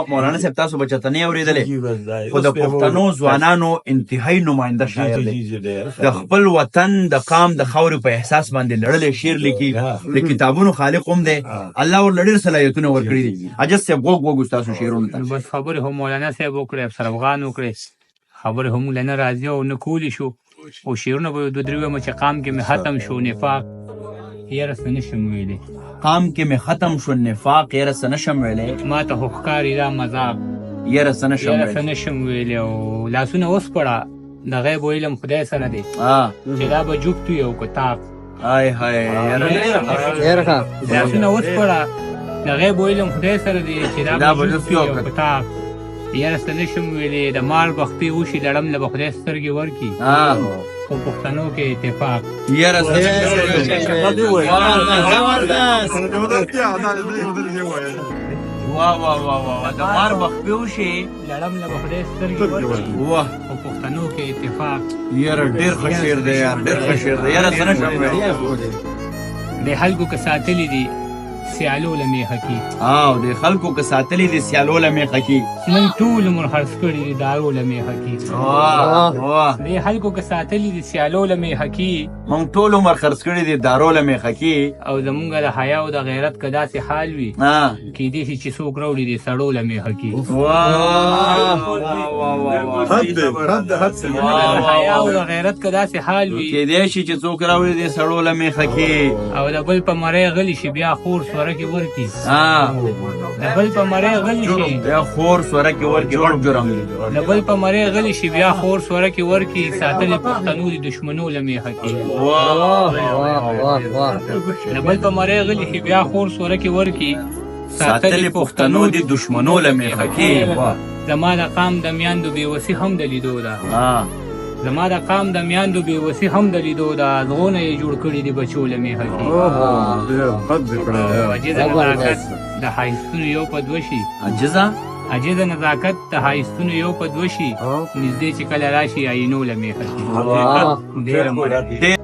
مولانا صاحب، تاسو به چېرته نه اورېدلی، خو د پښتنو ځوانانو انتهایی نماینده شاعر دی. د خپل وطن، د قام، د خاورې په احساس باندې لړلی شعر لیکي. د کتابونو خالق هم دی. الله ورله ډېر صلاحیتونه ورکړي دي. عاجز صاحب، غوږ وږو ستاسو شعرونو ته. نو بس، خبرې هم مولانا صاحب وکړې، افسر افغان وکړې، خبرې هم موږ له نه راځي او نه کولی شو، او شعرونه به یو دوه درې وایم چې قام کې مې ختم شو نفاق، یاره څه نشم ویلی. قام کې مې ختم شو نفاق، یاره څه نشم ویلی. ما ته خو ښکاري دا مذاق، یاره څه نشم یاره څه ویلی. نشم ویلی. او لاسونه وسپړه، د غیب علم خدای سره دی، چې دا به جفت وي او که طاق. آی های، یاره ډېره. لاسونه وسپړه، د غیب علم خدای سره دی، چې دا به جفت وي او که طاق، یاره څه نشم ویلی. د مار به خپې وشي، لړم له به خدای سترګې ورکي، خو پښتنو کې اتفاق، یاره څه نشم ویلی. زبردست، واه واه واه واه! د مار به خپې وشي، لړم له به خدای سترګې ورکي، خو پښتنو کې اتفاق. یاره ډېر ښه شعر دی، یار، ډېر ښه شعر دی. یاره څه نشم ویلی. د خلکو که ساتلي دي سیالو له میخه کی، او د خلکو که ساتلي دي سیالو له میخه کی، موږ ټول عمر خرڅ کړي دي دارو له میخه کی. واه واه! د خلکو که ساتلي دي سیالو له میخه کی، مونږ ټول عمر خرڅ کړي دي دارو له میخه کی، او زمونږ د حیا او د غیرت که داسې حال وي، کیدای شي چې څوک راوړي دي سړو له میخه کی. واه واه واه واه! زمونږ د حیا او د غیرت که داسې حال وي، کیدای شي چې څوک راوړي دي سړو له میخه کی، او د بل په مرۍ غلی شي، بیا خور سوره کې ورکي. د بل په مرۍ غلی شي، بیا خور سوره کې ورکي، غټ جرم دی. د بل په مرۍ غلی شي، بیا خور سوره کې ورکي، ساتلې پښتنو دي دشمنو له میخه کی. د بل په مرۍ غلی شي، بیا خور سوره کې ورکي، ساتلې پښتنو دي دشمنو له میخه کی. زما د قام د میندو بېوسي هم د لیدو ده، زما د قام د میندو بېوسي هم د لیدو ده، زغونه یې جوړ کړي دي بچو له میخه کی. عاجزه نزاکت د ښایستونو یو په دوه شي، عاجزه عاجزه نزاکت د ښایستونو یو په دوه شي، نږدې چې کله راشي آینو له میخه کی. ډېره مننه.